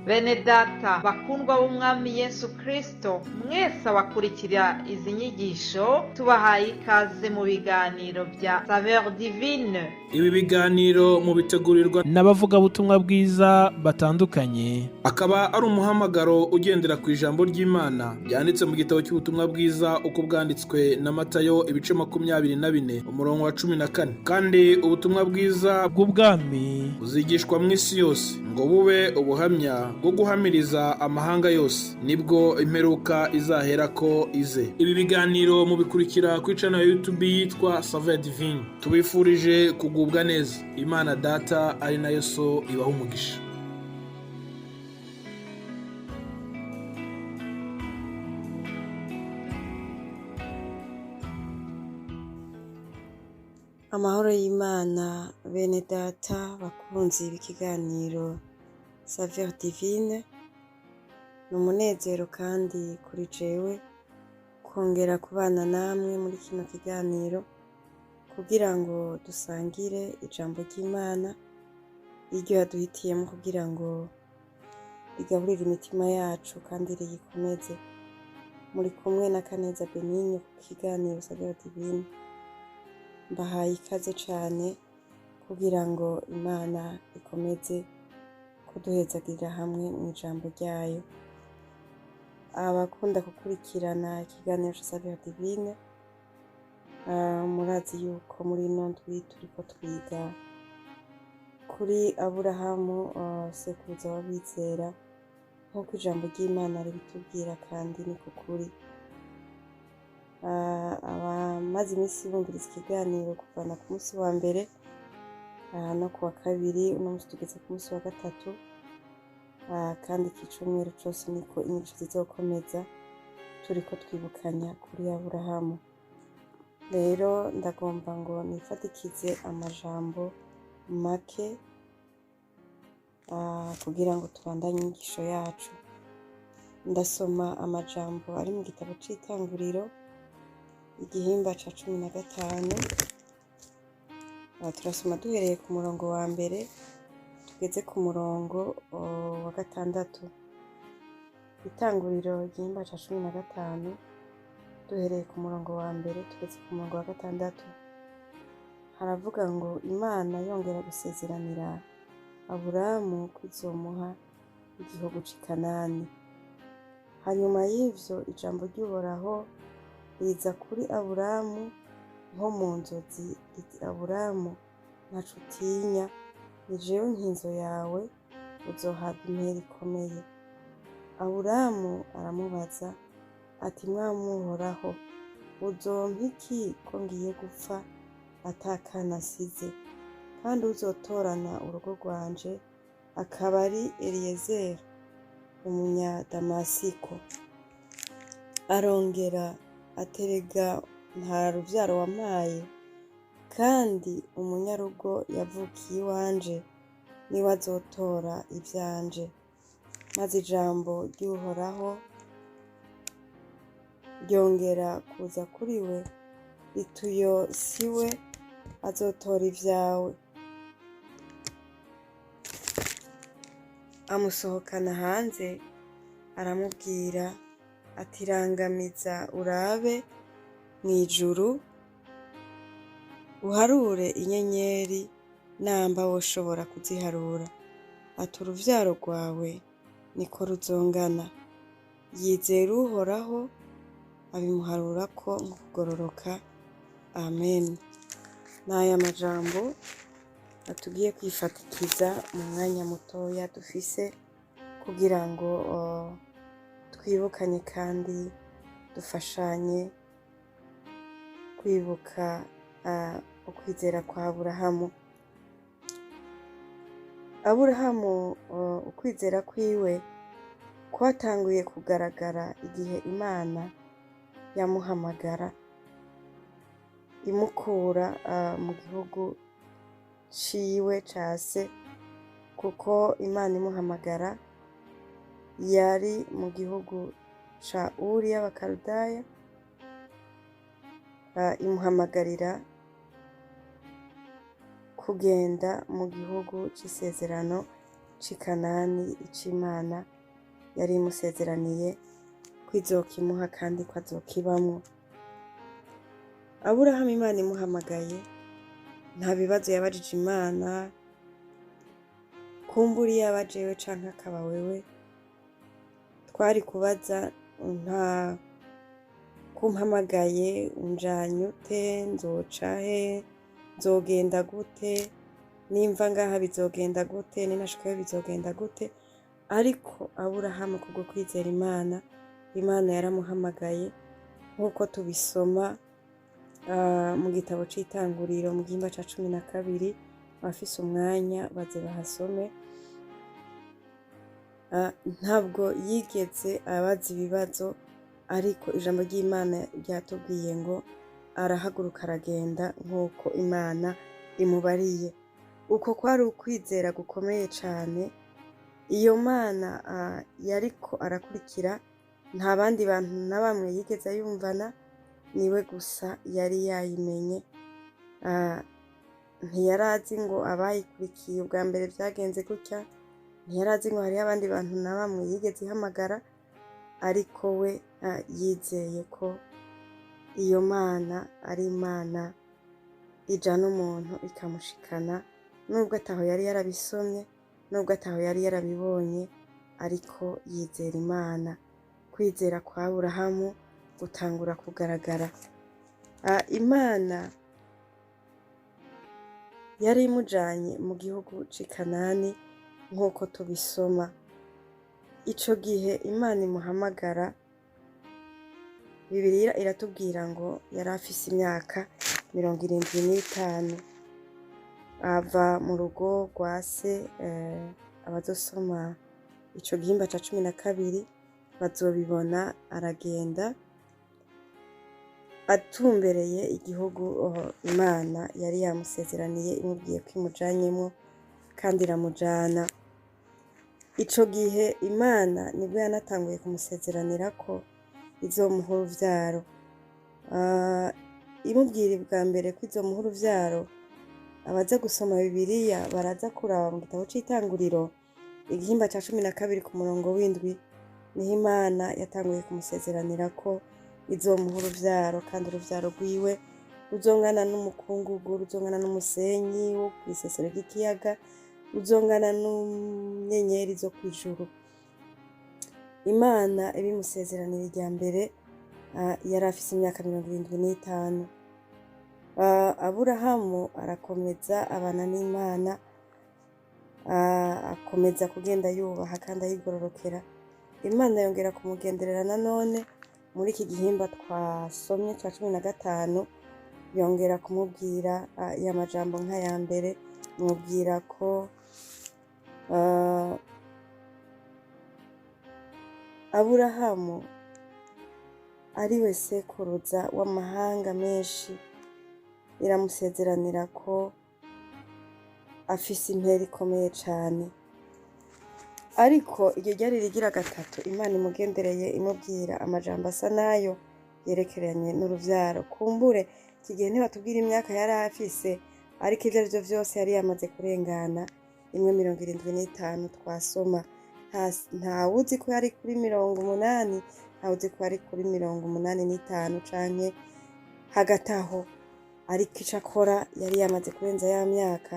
Bene data bakundwa b'Umwami Yesu Kristo, mwese abakurikira izi nyigisho, tubahaye ikaze mu biganiro bya Saveur Divine. Ibi biganiro mubitegurirwa n'abavugabutumwa bwiza batandukanye, akaba ari umuhamagaro ugendera ku ijambo ry'Imana ryanditse mu gitabo cy'ubutumwa bwiza uko bwanditswe na Matayo, ibice 24, umurongo wa 14. Kandi ubutumwa bwiza bw'ubwami buzigishwa mu isi yose ngo bube ubuhamya bwo guhamiriza amahanga yose, nibwo imperuka izaherako ize. Ibi biganiro mubikurikira kuri channel ya YouTube yitwa Saveur Divine. Tubifurije kugubwa neza. Imana Data ari nayo So ibaha umugisha. Amahoro y'Imana, bene data bakunzi b'ikiganiro Saveur Divine. Ni umunezero kandi kuri jewe kongera kubana namwe muri kino kiganiro kugira ngo dusangire ijambo ry'Imana iryo yaduhitiyemo kugira ngo rigaburire imitima yacu kandi riyikomeze. Muri kumwe na Kaneza Benigne ku kiganiro Saveur Divine. Mbahaye ikaze cane kugira ngo Imana ikomeze kuduhezagirira hamwe mu ijambo ryayo. Abakunda gukurikirana ikiganiro ca Saveur Divine, murazi yuko muri ino ndwi turiko twiga kuri Aburahamu, sekuruza w'abizera, nk'uko ijambo ry'Imana ribitubwira, kandi niko kuri. Abamaze iminsi bumviriza ikiganiro kuvana ku munsi wa mbere no ku wa kabiri, uno munsi tugeze ku munsi wa gatatu, kandi iki cumweru cose niko inyigisho zizokomeza turiko twibukanya kuri Aburahamu. Rero ndagomba ngo nifatikize amajambo make kugira ngo tubandanye inyigisho yacu. Ndasoma amajambo ari mu gitabo c'Itanguriro, igihimba ca 15. Turasoma duhereye ku murongo wa mbere tugeze ku murongo wa gatandatu. Itanguriro, igihimba ca 15, duhereye ku murongo wa mbere tugeze ku murongo wa gatandatu. Haravuga ngo: Imana yongera gusezeranira Aburamu ko izomuha igihugu c'i Kanani. Hanyuma y'ivyo, ijambo ry'Uhoraho riza kuri Aburamu nko mu nzozi riti: Aburamu, ntaco utinya, ni jewe nkinzo yawe, uzohabwa impera ikomeye. Aburamu aramubaza ati: Mwami Uhoraho, uzompa iki ko ngiye gupfa ata kana nsize, kandi uzotorana urugo rwanje akaba ari Eliyezeri Umunyadamasiko? Arongera aterega nta ruvyaro wampaye, kandi umunyarugo yavukiye iwanje niwe azotora ivyanje. Maze ijambo ry'Uhoraho ryongera kuza kuri we riti: Uyo si we azotora ivyawe. Amusohokana hanze, aramubwira ati: Rangamiza urabe mw'ijuru, uharure inyenyeri namba woshobora kuziharura. Ati: Uruvyaro rwawe niko ruzongana. Yizera Uhoraho, abimuharurako nko kugororoka. Amen. N'aya majambo tugiye kwifatikiza mu mwanya mutoya dufise kugira ngo twibukanye kandi dufashanye kwibuka ukwizera kwa Aburahamu. Aburahamu, ukwizera kwiwe kwatanguye kugaragara igihe Imana yamuhamagara imukura mu gihugu ciwe ca se, kuko Imana imuhamagara yari mu gihugu ca Uri y'Abakaludaya, imuhamagarira kugenda mu gihugu c'isezerano c'i Kanani ic'Imana yari imusezeraniye ko izokimuha kandi ko azokibamwo. Aburahamu Imana imuhamagaye nta bibazo yabajije Imana, kumbura iyo aba jewe canke akaba wewe, twari kubaza nta kumpamagaye unjanye ute, nzoca he, nzogenda gute, nimva ngaha bizogenda gute, ninashikayo bizogenda gute? Ariko Aburahamu kubwo kwizera Imana, Imana yaramuhamagaye nk'uko tubisoma mu gitabo c'Itanguriro mu gihimba ca 12, abafise umwanya baze bahasome. Ntabwo yigeze abaza ibibazo, ariko ijambo ry'Imana ryatubwiye ngo arahaguruka aragenda nk'uko Imana imubariye. Uko kwari ukwizera gukomeye cane. Iyo Mana yariko arakurikira, nta bandi bantu na bamwe yigeze ayumvana, niwe gusa yari yayimenye. Ntiyarazi ngo abayikurikiye ubwa mbere vyagenze gutya, ntiyarazi ngo hariho abandi bantu na bamwe yigeze ihamagara, ariko we yizeye ko iyo Mana ari Imana ijana umuntu ikamushikana, nubwo ataho yari yarabisomye, nubwo ataho yari yarabibonye, ariko yizera Imana. Kwizera kwa Aburahamu gutangura kugaragara. Imana yari imujanye mu gihugu c'i Kanani nk'uko tubisoma. Ico gihe Imana imuhamagara, Bibiliya iratubwira ngo yari afise imyaka 75. Ava mu rugo rwa se, abazosoma ico gihimba ca 12 bazobibona, aragenda atumbereye igihugu Imana yari yamusezeraniye, imubwiye ko imujanyemwo, kandi iramujana. Ico gihe Imana nibwo yanatanguye kumusezeranira ko izomuha uruvyaro. Imubwira bwa mbere ko izomuha uruvyaro, abaza gusoma Bibiliya baraza kuraba mu gitabo c'Itanguriro igihimba ca 12 ku murongo w'7, niho Imana yatanguye kumusezeranira ko izomuha uruvyaro, kandi uruvyaro rwiwe ruzongana n'umukungugu, ruzongana n'umusenyi wo kw'isesero ry'ikiyaga, ruzongana n'inyenyeri zo kw'ijuru. Imana ibimusezeranira irya mbere yari afise imyaka 75. Aburahamu arakomeza abana n'Imana, akomeza kugenda yubaha kandi ayigororokera. Imana yongera kumugenderera nanone muri iki gihimba twasomye ca 15, yongera kumubwira ya majambo nk'aya mbere, imubwira ko Aburahamu ariwe sekuruza w'amahanga menshi. Iramusezeranira ko afise impera ikomeye cane. Ariko iryo ryari rigira gatatu Imana imugendereye, imubwira amajambo asa nayo yerekeranye n'uruvyaro. Kumbure iki gihe ntibatubwira imyaka yari afise, ariko ivyo arivyo vyose yari yamaze kurengana imwe 75 twasoma. Ntawuzi ko yari kuri 80, ntawuzi ko yari kuri 85 canke hagati aho, ariko ico akora yari yamaze kurenza ya myaka.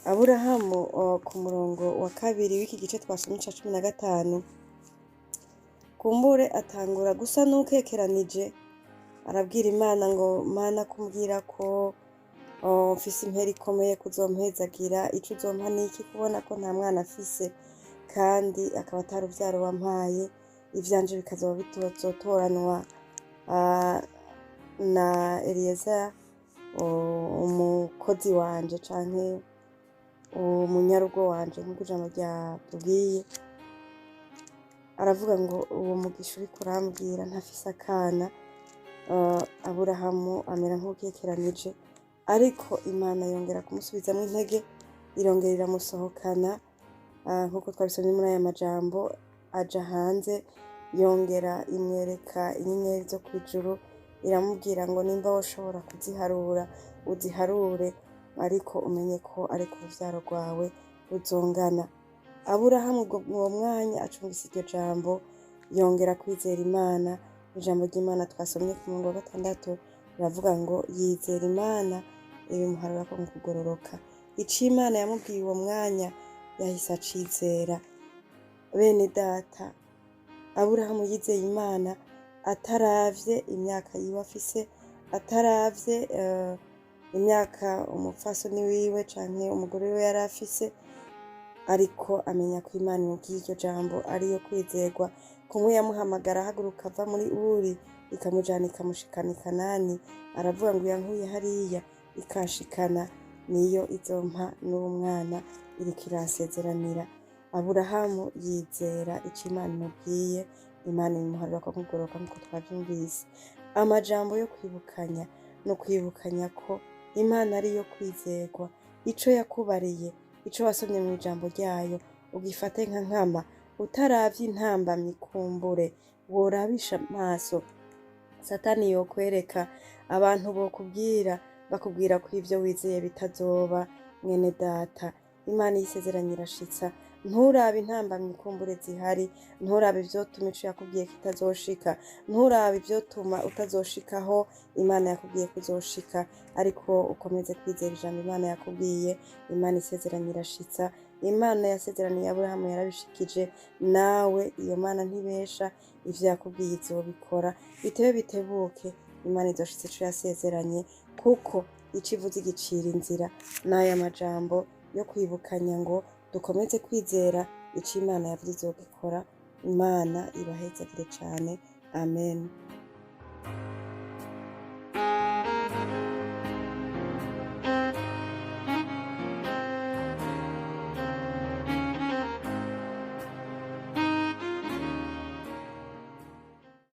Aburahamu ku murongo wa 2 w'iki gice twasomye ca 15, kumbure atangura gusa n'ukekeranije, arabwira Imana ngo Mana, kumbwira ko mfise impera ikomeye kuzompezagira, ico uzompa niki kubona ko nta mwana afise, kandi akaba atari uruvyaro wampaye, ivyanje bikazoba bitozotoranwa na Eliyezeri umukozi wanje canke umunyarugo wanje, nk'uko ijambo ryatubwiye. Aravuga ngo uwo mugisha uriko urambwira ntafise akana. Aburahamu amera nk'ukekeranije, ariko Imana yongera kumusubizamwo intege, irongera iramusohokana, nk'uko twabisomye muri aya majambo, aja hanze, yongera imwereka inyenyeri zo kw'ijuru, iramubwira ngo nimba woshobora kuziharura uziharure, ariko umenye ko ariko uruvyaro rwawe buzongana. Aburahamu uwo mwanya acumvise iryo jambo, yongera kwizera Imana. Ijambo ry'Imana twasomye ku murongo wa 6 riravuga ngo yizera Imana ibimuharurako mu kugororoka. Ico Imana yamubwiye uwo mwanya yahise acizera. Bene data, Aburahamu yizeye Imana ataravye imyaka yiwe afise, ataravye imyaka umupfasoni wiwe canke umugore wiwe yari afise, ariko amenya ko Imana imubwiye iryo jambo ariyo kwizerwa. Kumwe yamuhamagara ahaguruka ava muri Uri, ikamujana ikamushikana i Kanani, aravuga ngo yankuye hariya ikanshikana, niyo izompa n'uwo mwana iriko iransezeranira. Aburahamu yizera ico Imana imubwiye, Imana imuharura ko kugororoka nk'uko twavyumvise. Amajambo yo kwibukanya no kwibukanya ko Imana ariyo kwizerwa. Ico yakubariye, ico wasomye mu ijambo ryayo, ugifate nka nkama, utaravye intambamyi kumbure worabisha amaso Satani yokwereka, abantu bokubwira, bakubwira ko ivyo wizeye bitazoba. Mwene data, Imana yisezeranye irashitsa. Nturabe intambamyi kumbure zihari, nturabe ivyotuma ico yakubwiye kitazoshika, nturabe ivyotuma utazoshikaho Imana yakubwiye kuzoshika, ariko ukomeze kwizera ijambo Imana yakubwiye. Imana isezeranye irashitsa. Imana yasezeraniye Aburahamu yarabishikije, nawe iyo Mana ntibesha, ivyo yakubwiye izobikora. Bitebe bitebuke, Imana izoshitsa ico yasezeranye, kuko ico ivuze igicira inzira. N'aya majambo yo kwibukanya ngo dukomeze kwizera ico Imana yavuze izogikora. Imana ibahezagire cane. Amen.